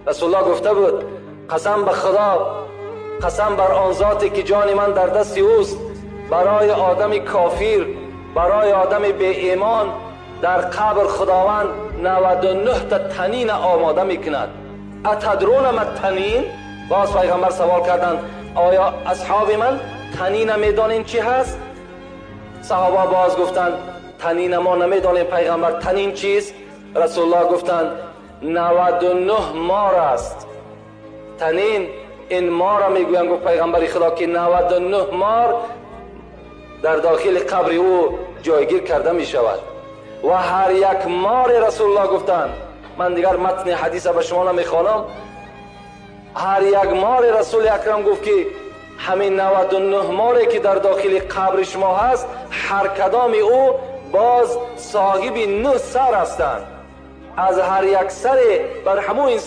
Расулуллоҳ гуфта буд: қасам ба Худо, қасам бар он зоте ки ҷони ман дар дасти ӯст, барои одами кофир, барои одами беимон дар қабр Худованд 99 та танин омода мекунад. Атадрун ма танин? Боз пайғамбар савол карданд: оё асҳоби ман танина медонед чӣ ҳаст? Саҳоба боз гуфтанд: танина мо намедонем, пайғамбар, танин чист? Расулуллоҳ гуфтанд: 99 мор аст. Танин ин мора мегӯянд, гуфт пайғамбари Худо, ки 99 мор дар дохили қабри ӯ ҷойгир карда мешавад ва ҳар як море, Расулуллоҳ гуфтанд, ман дигар матни ҳадиса ба шумо намехонам, ҳар як море, Расули Акрам гуфт, ки ҳамин 99 море ки дар дохили қабри шумо ҳаст, ҳар кадоми ӯ боз соҳиби 9 сар ҳастанд. Аз ҳар як саре бар ҳамун инсон